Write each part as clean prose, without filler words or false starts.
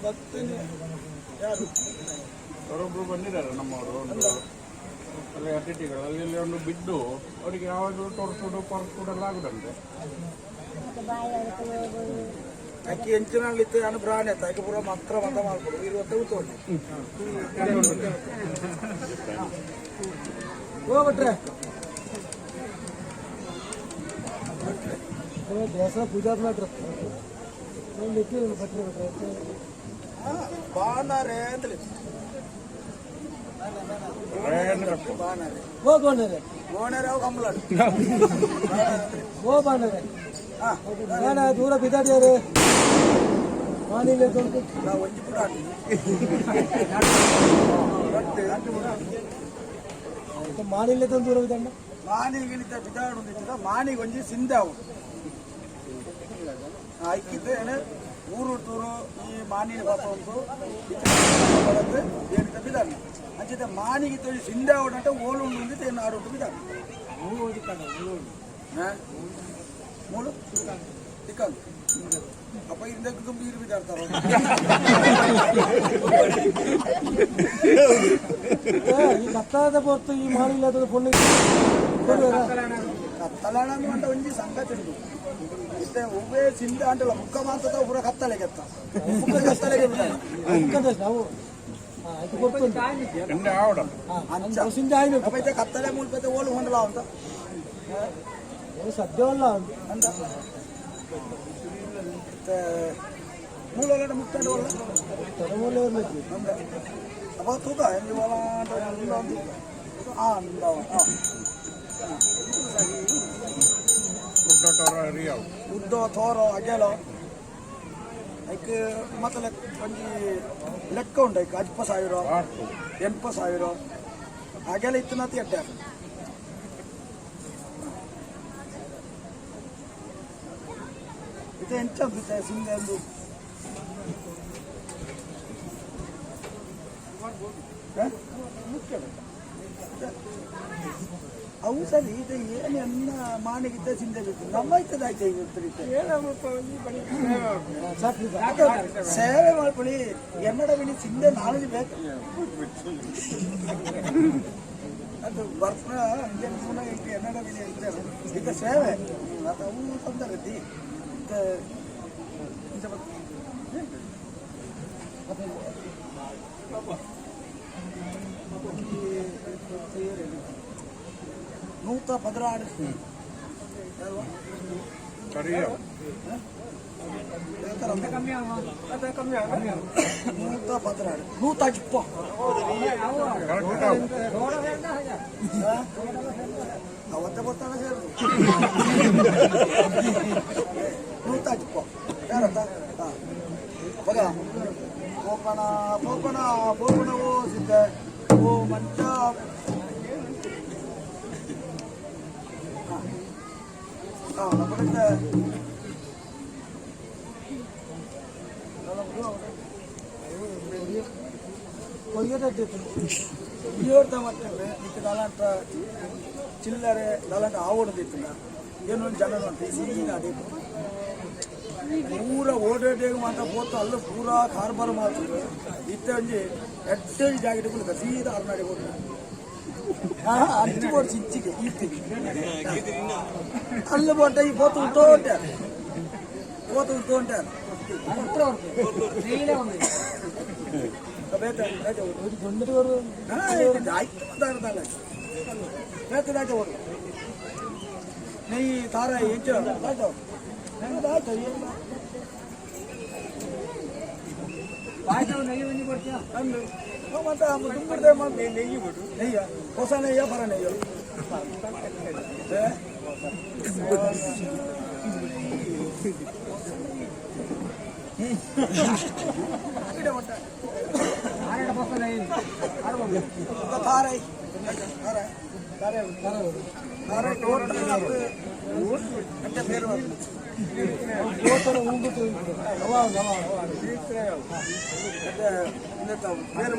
ಬತ್ತನೆ ಯಾರು? ಅವರೊಬ್ರು ಬಂದಿದ್ದಾರೆ ನಮ್ಮವರು ಒಂದು ಅಲ್ಲಿ ಅತಿಥಿಗಳು ಅಲ್ಲಿ ಇಲ್ಲಿ ಒಂದು ಬಿದ್ದು ಅವರಿಗೆ ಯಾವಾಗಲೂ ತೋರಿಸೋದು ಕೊರಸೋದು ಎಲ್ಲ ಆಗುದಂತೆ. ಅಕ್ಕಿ ಎಂಚಿನಲ್ಲಿತ್ತು ನಾನು ಪ್ರಾಣಿ ಆಯ್ತು ಅಕ್ಕಿ ಪೂರ ಮಾತ್ರ ಮತ ಮಾಡ್ಕೊಡು ಇರುವತ್ತೆ ಉತ್ತೋಡಿ. ಹೋಗ್ಬಿಟ್ರೆ ದೇವಸ್ಥಾನ ಪೂಜಾ ಮಾಡ್ರ ಭಟ್ರೆ ಭಟ್ರೆ. ಬಾನಾರೆ ಅಂತಲೇ. ಬಾನಾರೆ. ಹೋಗೋಣರೆ. ಗೋಣರೆ ಅವು ಕಂಬಲಾಡು. ಓ ಬಾಣರೆ. ಹಾ. ನಾನು ದೂರ ಬಿದ್ದಾಡಿಯಾರೆ ಮಾನಿಲ್ಲ. ನಾವು ಒಂಜಿ ಪುಟ ಆಟ. ಮಾನಿಲ್ಲ ದೂರ ಬಿದ್ದಾಡ. ಮಾನಿಗೆ ಬಿದಾಡು ಮಾನಿಗೆ ಒಂಜಿ ಸಿಂಧಾವು ಐಕ್ಕಿದ್ದೇನೆ ಊರು ತೂರು ಈ ಮಾನಿನ ಪಾಪ ಉಂಟು ಬರತ್ತೆ ಏನಿತ ಬಿದಾನ ಅಂಚಿತ ಮಾನಿಗೆ ತೊಳಿ ಸಿಂಧಾವು ಅಂಟ ಓಲು ಉಂಡು ಉಂದಿತ್ತು ಏನು ಆಡು ಉಂಟು ಬಿದಾನ. ಮೂಲು ತಿಕ್ಕಂದು ಅಪ್ಪ ಇಂದಕ್ಕೆ ತುಂಬ ನೀರು ಬಿದಾಡ್ತಾರ. ಈ ಕತ್ತಾದ ಪೊರ್ತು ಈ ಮಾನಿಲ್ಲ ಪೊಣ್ಣು. ಕತ್ತಲಾಣ ಅಂಟ ಒಂಜಿ ಸಂಗತಿ ಉಂಟು ಇತ್ತೆ ಒವ್ವೇ ಸಿಂಧ ಅಂಟಲ್ಲ ಮುಖ ಮಾಂತದ ಪೂರ ಕತ್ತಲೆಗೆತ್ತ ಮುಖ ಕತ್ತಲೆಗೆ ಬಿದಾನ. ನಾವು ಆಯ್ತು ಗೊತ್ತುಂಟು. ಎಂಡೆ ಆವಡ. ಅಂಚ. ಸಿಂಧ ಆಯ್ತು. ಅಪ್ಪ ಇತ್ತೆ ಕತ್ತಲೆ ಮೂಲ್ಪೈತೆ ಓಲು ಹೊಂಡಲ ಅಂತ. ಸದ್ಯವಲ್ಲ. ಅಂತ ಇತ್ತೆ ಮೂಲೊಲ್ಲ ಮುತ್ತಂಡು ಒಲ್ಲ. ತಲೆಮೂಲೆ. ಅಂದ ಅಪ್ಪ ತೂಕ ಎಂಜಿ ಓಲ ಅಂಟ ಉಂಡ ಅಂತ ಆ ಉಂಡವ ಆ. ಗುಡ್ಡಟೋರ ಅರಿಯಾವು. ಉದ್ದೋ ತೋರೋ ಅಗೆಲೋ ಐಕ್ ಮತ್ತೆ ಲೆಕ್ಕ ಒಂಜಿ ಲೆಕ್ಕ ಉಂಡು ಐಕ್ 50,000. ಆರ್ತು. 80,000 ಅಗೆಲ ಇತ್ತು ಎಡ್ಡೆ. ಇದು ಎಂಚ ಉಂಡು ಸಿಂಧೆ ಒಂದು. ಹ? ಅವು ಸರಿ ಇದು ಏನು ಎನ್ನ ಮಾಣಿಗಿದ್ದ ಸಿಂಧೆ ಬೇಕು ನಮ್ಮ ಇತ್ತದ ಆಯ್ತು ಈಗ. ಸೇವೆ ಮಾಡ್ಕೊಳ್ಳಿ ಎನ್ನಡ ಬಿಡಿ ಸಿಂಧೆ ನಾಳೆಜ್ ಬೇಕು ಅದು ಬರ್ತ ಇಂಡಿಯನ್ ಪೂನ ಇಟ್ಟು ಎನ್ನಡ ಬಿಡಿ ಇರ್ತೇವೆ ಈಗ ಸೇವೆ ಅದು ಅವು ತೊಂದರೆ ಇದ್ದಿ ಇಂಚ 116 ಅಲ್ವಾ? ಸರಿಯಾವು. 116 110. ಕರೆಕ್ಟ್ ಆವು. ಅವತ್ತೆ ಬರ್ತಾನೆ ಸೇರುದು 110 ಯಾರತ್ತ ಹಾಂ ಮಗ ಪೋಪಣ ಪೋಪಣ ಪೋಪಣ ಓ ಸಿದ್ಧ ಓ ಮಂಚ ಹಾಂ ನಮ್ಮ ಇಯೋರ್ತ ಮತ್ತೆ ನಿಕ್ಕ ದಾಲಾಂಟ ಚಿಲ್ಲರೆ ದಾಲಾಂಟ ಆವೋಡು ದಿತ್ತಿಲ್ಲ ಏನೊಂದು ಜನ ಅಂತ ಸೀದಾ ಅದೇ ಪೂರ ಓಡಾಡೇಗ ಮಾತ್ರ ಪೋತು ಅಲ್ಲ ಪೂರಾ ಕಾರ್ಬಾರ ಮಾಡ್ತದೆ ಇತ್ತೆ ಒಂಜಿ ಎಡ್ಡೆ ಜಾಗೆಟ್ ಕುಳಿತ ಸೀದಾ ಅರ್ನಾಡಿ ಹೋದ ಅಂಚು ಬೋಟ್ ಸಿಂಚಿಗೆ ಈತಿಗೆ ಅಲ್ಲ ಬೋಟ ಈ ಪೋತು ಉಂಟೋ ಉಂಟಾರ ಪೋತು ಉಂಟು ಉಂಟಾರ ಬೇತೆ ಬೇತೆ. ಆಯ್ತು ಮಾತಾಡ್ದಲ್ಲ ಬೇತೆ ದಾಚೆ ಓಡು ನೆయ్యి ತಾರ ಎಂಚು ದಾಚೆ ದಾಚೆ ಅಂದು ಮತ್ತೆ ತುಂಬಿಡ್ದೆ ನೆಯ್ಯಿ ಬಿಡು ನೆಯ್ಯ ಹೊಸ ನೆಯ್ಯ ಪರ ನೆಯ್ಯ. ತಾರೈ ತಾರೈ ತಾರೈ ಟೋಟಲ್ అంటే పేరు. పేరు.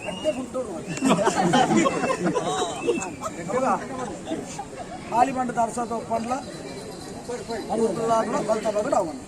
ಅಡ್ಡೆ ಪುಂಟೋಡು. ಆಲಿ ಬಂಡ ದರ್ಸದ ಒಪ್ಪಂಡ್ಲ ಬಲ್ತ ಬಗಡ ಅವನು.